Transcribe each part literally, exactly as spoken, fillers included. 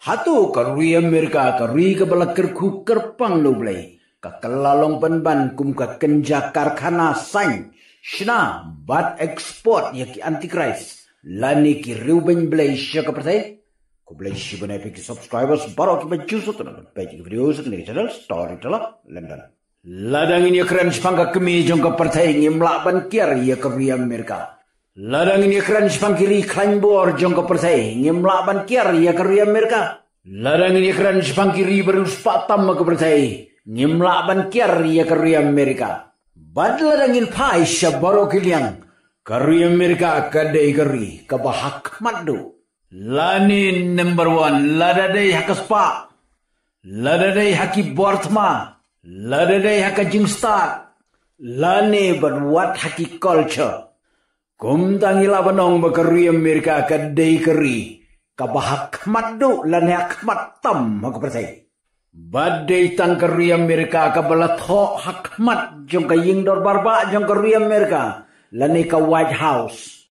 Hato ka ri Amerika, ka ri kaba la kyrkhu kyrpang na U Blei, ka kylla long pynban kum ka kynja karkhana saiñ, shna bad export ïa ki antichrist lane ki riewbeiñ blei sha ka pyrthei? Khublei shibun ïa phi ki subscribers baroh kiba ju sngewtynnat ban peit ïa ki video sha kane ka channel Storyteller London. Lada ngin ïakren shaphang ka kmie jong ka pyrthei, ngim lah ban kiar ïa ka ri Amerika. Lada ngin ïakren shaphang ki ri khlaiñ bor jong ka pyrthei, ngim lah ban kiar ïa ka ri Amerika. Lada ngin ïakren shaphang ki ri ba riewspah tam ha ka pyrthei, ngim lah ban kiar ïa ka ri Amerika. Bad lada ngin phai sha baroh ki liang, ka ri Amerika ka dei ka ri kaba ha khmat duh. Lane number one, lada dei ha ka spah, lada dei ha ki bor thma, lada dei ha ka jingstad, lane bad wat ha ki culture. Kumta ngi lah ban ong ba ka ri Amerika ka dei ka ri kaba ha khmat duh lane ha khmat tam ha ka pyrthei. Bad dei tang ka ri Amerika kaba la thoh ha khmat jong ka ïing dorbar bah jong ka ri Amerika, lane ka White House.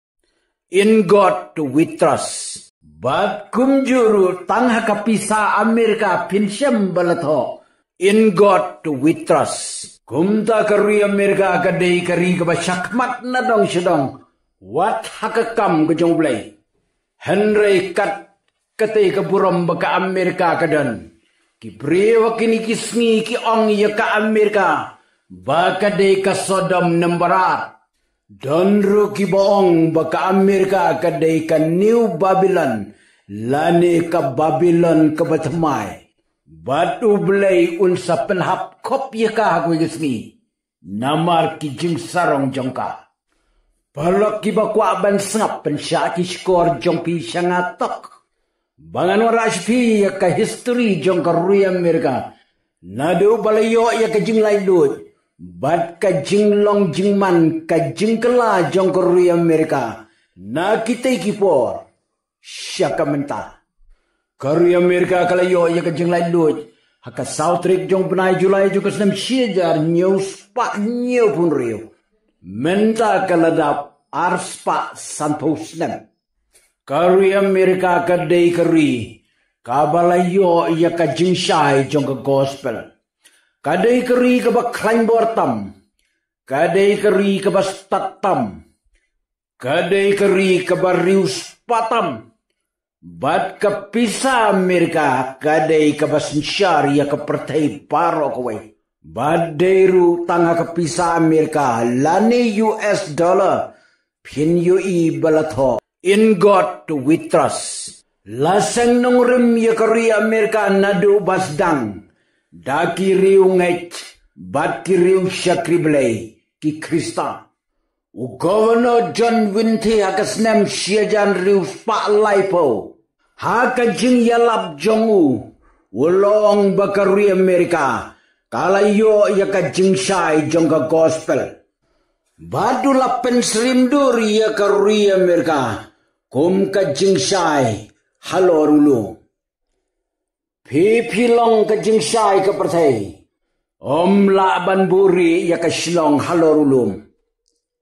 In God we trust. Bad kumjuh ruh tang ha ka pisa Amerika phin shem ba la thoh, In God we trust. Kumta ka ri Amerika ka dei ka ri kaba sha khmat na dong sha dong, wat ha ka kam ka jong U Blei. Hynrei kat katei ka burom ba ka Amerika ka don, ki briew ha kine ki sngi ki ong ïa ka Amerika ba ka dei ka Sodom number ar. Don ruh kiba ong ba ka Amerika ka dei ka New Babylon, lane ka Babylon kaba thymmai. Bad U Blei un sa pynhap khop ïa ka ha kawei ka sngi namar ki jingsarong jong ka. Paralok kiba kwah ban sngap, pynshah ki shkor jong phi sha nga tok, ba ngan wanrah sha phi ïa ka history jong ka ri Amerika, naduh ba la ïoh ïa ka jinglaitluid bad ka jinglong jingman, ka jingkylla jong ka ri Amerika na kitei ki por sha ka mynta. Ka ri Amerika ka la ïoh ïa ka jinglaitluid ha ka saw tarik jong u bnai July jong ka snem shi hajar hynñiew spah hynñiewphew hynriew. Mynta ka la dap arspah sanphew snem. Ka ri Amerika ka dei ka ri kaba la ïoh ïa ka jingshai jong ka gospel. Ka dei ka ri kaba khlaiñ bor tam. Ka dei ka ri kaba stad tam. Ka dei ka ri kaba riewspah tam. Bad ka pisa Amerika ka dei kaba synshar ïa ka pyrthei baroh kawei. Bad dei ruh tang ha ka pisa Amerika lane U S dollar phin ïohi ba la thoh, In God we trust. La seng nongrim ïa ka ri Amerika naduh ba sdang da ki riewngeit bad ki riew shakri Blei, ki Khristan. U Governor John Winthrop ha ka snem shi hajar hynriew spah laiphew, ha ka jingïalap jong u, u la ong ba ka ri Amerika ka la ïoh ïa ka jingshai jong ka gospel. Bad u la pynsyriem dur ïa ka ri Amerika kum ka jingshai halor u lum. Phi phi long ka jingshai ka pyrthei. Ym lah ban buhrieh ïa ka shnong halor u lum.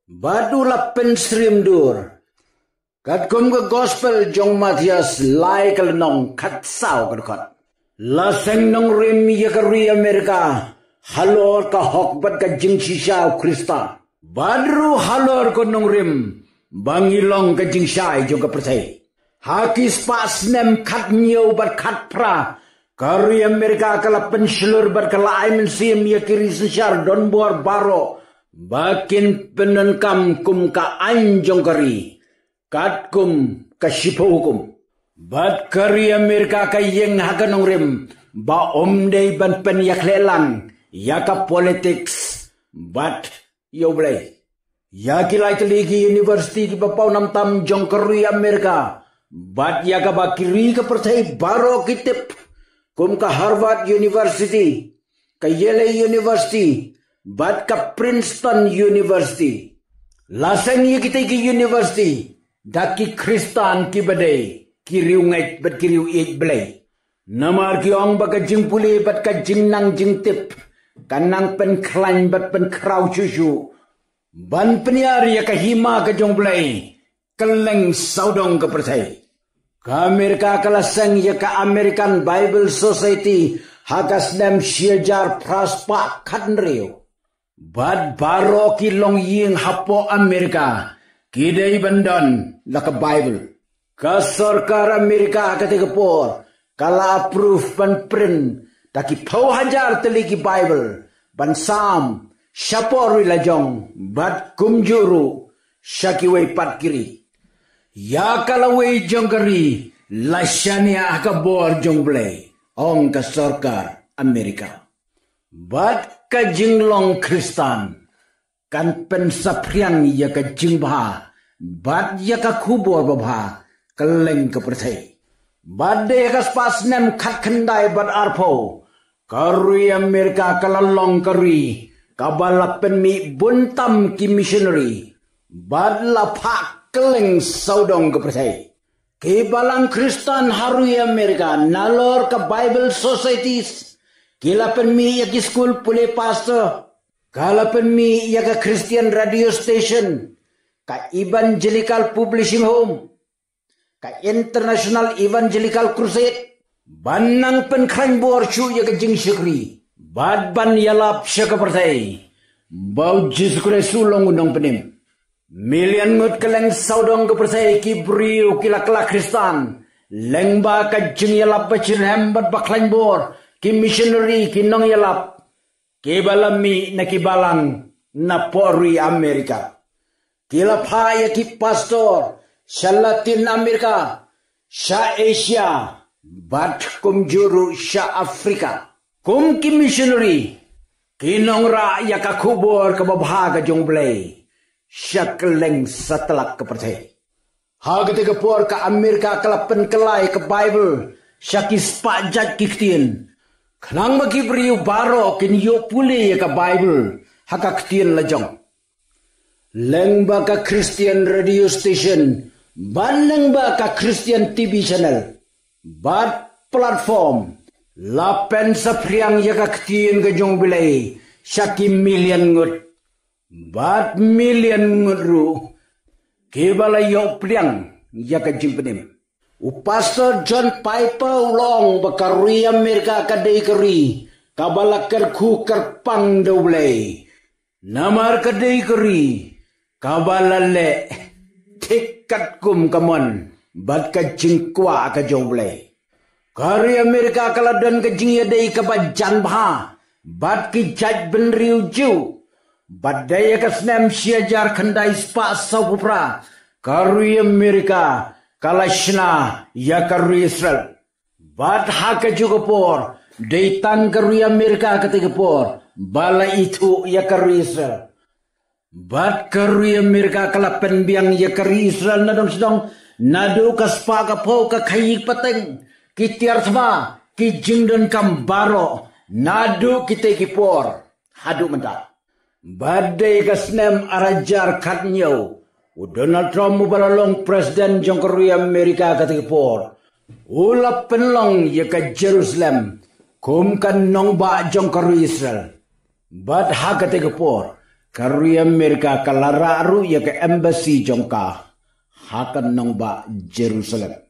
Bad u la pynsyriem dur. Katkum ka gospel jong Mathaios lai ka lynnong khatsaw ka dkhot. La seng nongrim ïa ka ri Amerika halor ka hok bad ka jingshisha u Khrista. Bad ruh halor ka nongrim ba ngi long ka jingshai jong ka pyrthei. Ha ki spah snem khathynñiew bad khatphra, ka ri Amerika ka la pynshlur bad ka la ai mynsiem ïa ki ri synshar donbor baroh ba kin pyndonkam kum ka aiñ jong ka ri, katkum ka shiphew hukum. Bad ka ri Amerika ka ïeng ha ka nongrim ba ym dei ban pynïakhleh lang ïa ka politics bad ïa U Blei. Ïa ki lai tylli ki university kiba pawnam tam jong ka ri Amerika bad ïa kaba ki ri ka pyrthei baroh ki tip, kum ka Harvard University, ka Yale University bad ka Princeton University. La seng ïa kitei ki university da ki Khristan kiba dei ki riewngeit bad ki riew ïeit Blei. Namar ki ong ba ka jingpule bad ka jingnang jingtip ka nang pynkhlaiñ bad pynkhraw shuh shuh ban pynïar ïa ka hima ka jong U Blei kylleng sawdong ka pyrthei. Ka Amerika ka la seng ïa ka American Bible Society ha ka snem shi hajar phra spah khathynriew. Bad baroh ki longïing hapoh Amerika ki dei ban don la ka Bible. Ka sorkar Amerika ha kata ka por ka la approve ban print da ki phew hajar tylli ki Bible ban sam shapoh ri lajong bad kumjuh ruh sha kiwei pat ki ri. Ïa ka lawei jong ka ri la shaniah ha ka bor jong U Blei, ong ka sorkar Amerika. Bad ka jinglong Khristan kan pynsaphriang ïa ka jingbha bad ïa ka khubor babha kylleng ka pyrthei. Bad dei ha ka spah snem khatkhyndai bad arphew, ka ri Amerika ka la long ka ri kaba la pynmih bun tam ki missionary bad la phah kylleng sawdong ka pyrthei. Ki balang Khristan ha ri Amerika nalor ka Bible Societies ki la pynmih ïa ki skul pule pastor, ka la pynmih ïa ka Christian Radio Station, ka Evangelical Publishing Home, ka International Evangelical Crusade, ban nang pynkhlaiñ bor shuh ïa ka jingshakri bad ban ïalap sha ka pyrthei ba U Jisu Khrist u long U Nongpynim. Million ngut kylleng sawdong ka pyrthei ki briew ki la kylla Khristan lyngba ka jingïalap ba shitrhem bad ba khlaiñ bor ki missionary ki nongïalap kiba la mih na ki balang napoh ri Amerika. Ki la phah ïa ki pastor sha Latin America, sha Asia bad kumjuh ruh sha Afrika. Kum ki missionary ki nongrah ïa ka khubor kaba bha ka jong U Blei sha kylleng satlak ka pyrthei. Ha kata ka por ka Amerika ka la pynkylla ïa ka Bible sha ki spah jait ki ktien, khnang ba ki briew baroh kin ïoh pule ïa ka Bible ha ka ktien lajong. Lyngba ka Christian Radio Station bad lyngba ka Christian T V channel bad platform, la pynsaphriang ïa ka ktien ka jong U Blei sha ki million ngut bad million ngut ruh kiba la ïoh pdiang ïa ka jingpynim. U Pastor John Piper u la ong ba ka ri Amerika ka dei ka ri kaba la kyrkhu kyrpang da U Blei. Namar ka dei ka ri kaba la leh thik katkum ka mon bad ka jingkwah ka jong U Blei. Ka ri Amerika ka la don ka jingïadei kaba jan bha bad ki jaitbynriew Jiw. Bad dei ha ka snem shi hajar khyndai spah sawphew phra, ka ri Amerika ka la shna ïa ka ri Israel. Bad ha kajuh ka por, dei tang ka ri Amerika kata ka por ba la ithuh ïa ka ri Israel. Bad ka ri Amerika ka la pynbiang ïa ka ri Israel na dong sha dong, naduh ka spah ka phew, ka khaïi pateng, ki tiar thma, ki jingdonkam baroh, naduh kitei ki por haduh mynta. Bad dei ka snem ar hajar khathynñiew, u Donald Trump uba la long president jong ka ri Amerika kata ka por, u la pynlong ïa ka Jerusalem kum ka nongbah jong ka ri Israel. Bad ha kata ka por, ka ri Amerika ka la rah ruh ïa ka embassy jong ka ha ka nongbah Jerusalem.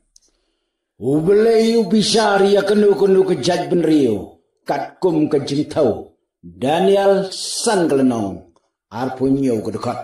U Blei u bishar ïa kano kano ka jaitbynriew katkum ka jingthew. Daniel san ka lynnong, arphew hynñiew ka dkhot.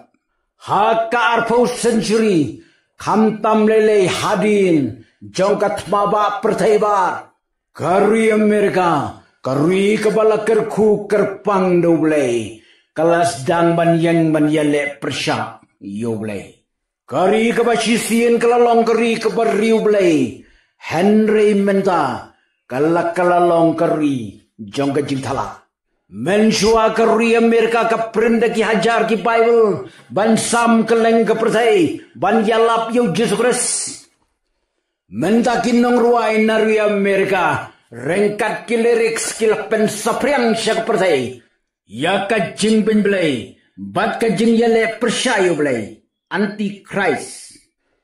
Ha ka arphew century, khamtam lei lei hadien jong ka thma bah pyrthei bar, ka ri Amerika, ka ri kaba la kyrkhu kyrpang da U Blei, ka la sdang ban ïeng ban ïaleh pyrshah ïa U Blei. Ka ri kaba shisien ka la long ka ri kaba riewblei, hynrei mynta ka la, ka la long ka ri jong ka jingthala. Mynshuwa ka ri Amerika ka print da ki hajar ki Bible ban sam kylleng ka pyrthei ban ïalap ïa U Jisu Khrist. Mynta ki nongrwai na ri Amerika, ryngkat ki lyrics, ki la pynsaphriang sha ka pyrthei ïa ka jingpynblei bad ka jingïaleh pyrshah ïa U Blei, Antichrist.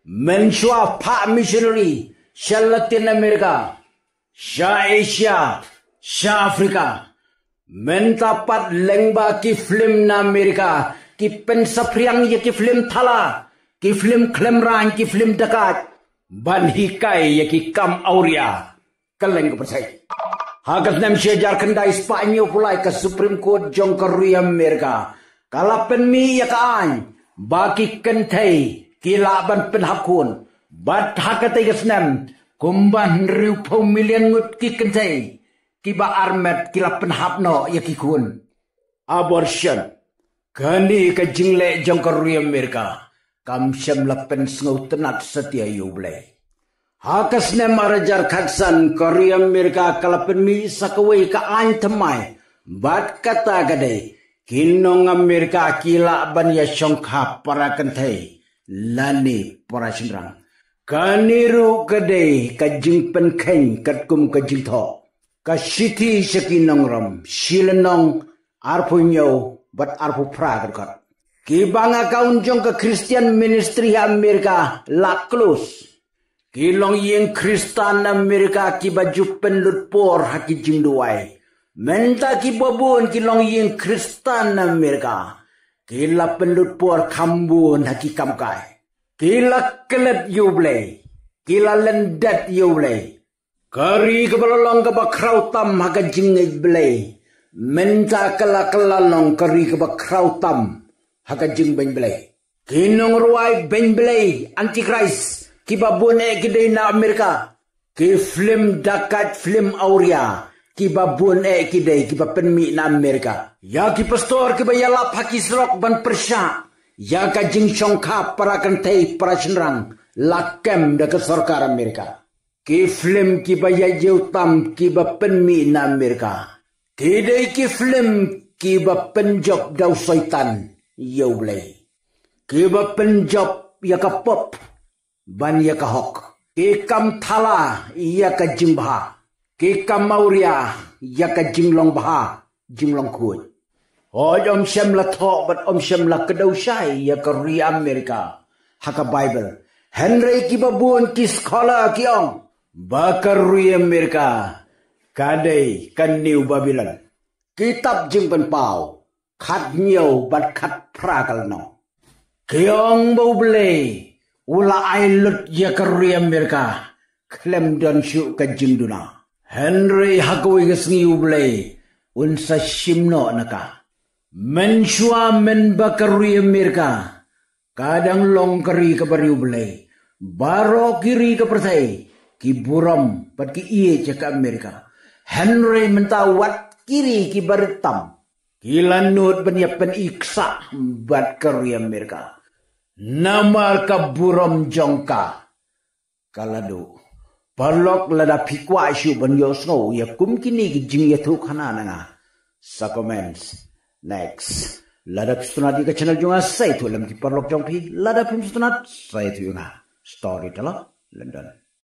Mynshuwa phah missionary sha Latin America, sha Asia, sha Africa. Mynta pat lyngba ki film na America, ki pynsaphriang ïa ki film thala, ki film khlem rang, ki film dakat. ban hikai ïa ki kam awria kylleng ka pyrthei. Ha ka snem shi hajar khyndai spah hynñiewphew lai ka Supreme Court jong ka ri Amerika ka la pynmih ïa ka aiñ ba ki kynthei ki lah ban pynhap khun. Bad ha katei ka snem kumba hynriewphew million ngut ki kynthei kiba armet ki la pynhap noh ïa ki khun. Abortion. Kane ka jingleh jong ka ri Amerika kam shym la pynsngewtynnat satia ïa U Blei. Ha ka snem ar hajar khatsan ka ri Amerika ka la pynmih sa kawei ka aiñ thymmai. Bad kata ka dei ki nong Amerika ki lah ban ïa shongkha para kynthei lane para shynrang. Kane ruh ka dei ka jingpynkheiñ katkum ka jingthoh. Ka shithi sha ki nongrim, shi lynnong, arphew hynñiew bad arphew phra ka dkhot. Ki bank account jong ka Christian Ministry ha Amerika la close. Ki longïing Khristan Amerika kiba ju pynlut por ha ki jingduwai. Mynta kiba bun ki longïing Khristan Amerika ki la pynlut por kham bun ha ki kam kai. Ki la klet ïa U Blei. Ki la lyndet ïa U Blei. Ka ri kaba la long kaba khraw tam ha ka jingngeit Blei mynta ka la ka la long ka ri kaba khraw tam ha ka jingbeiñ Blei. Ki nongrwai beiñ Blei, Antichrist, kiba bun eh ki dei na Amerika. Ki film dakat, film awria, kiba bun eh ki dei kiba pynmih na Amerika. Ïa ki pastor kiba ïalap ha ki surok ban pyrshah ïa ka jingshongkha para kynthei para shynrang la kem da ka sorkar Amerika. Ki film kiba ïaid ïew tam kiba pynmih na Amerika ki dei ki film kiba pynjop da u Soitan ïa U Blei. Kiba pynjop ïa ka pop ban ïa ka hok. Ki kam thala ïa ka jingbha. Ki kam awria ïa ka jinglong bha, jinglong khuid. Hooid, ym shym la thoh bad ym shym la kdew shai ïa ka ri Amerika ha ka Baibl. Hynrei kiba bun ki scholar ki ong ba ka ri Amerika ka dei ka New Babylon. Kitab Jingpynpaw khathynñiew bad khatphra ka lynnong. Ki ong ba U Blei u la ai lut ïa ka ri Amerika khlem don shuh ka jingduna. Hynrei ha kawei ka sngi U Blei un sa shim noh na ka. Mynshuwa mynba ka ri Amerika ka dang long ka ri kaba riewblei, baroh ki ri ka pyrthei ki burom bad ki ïeit ïa ka Amerika. Hynrei mynta wat ki ri kiba rit tam ki la nud ban ïa pyni ksah bad ka ri Amerika namar ka burom jong ka. Ka la duh. Paralok, lada phi kwah shuh ban ïohsngew ïa kum kine ki jingïathuhkhana na nga, sa comments. Next. Lada phi sngewtynnat ïa ka channel jong nga, sa ïathuh lem ki paralok jong phi. Lada phim sngewtynnat, sa ïathuh ïa nga. Storyteller London.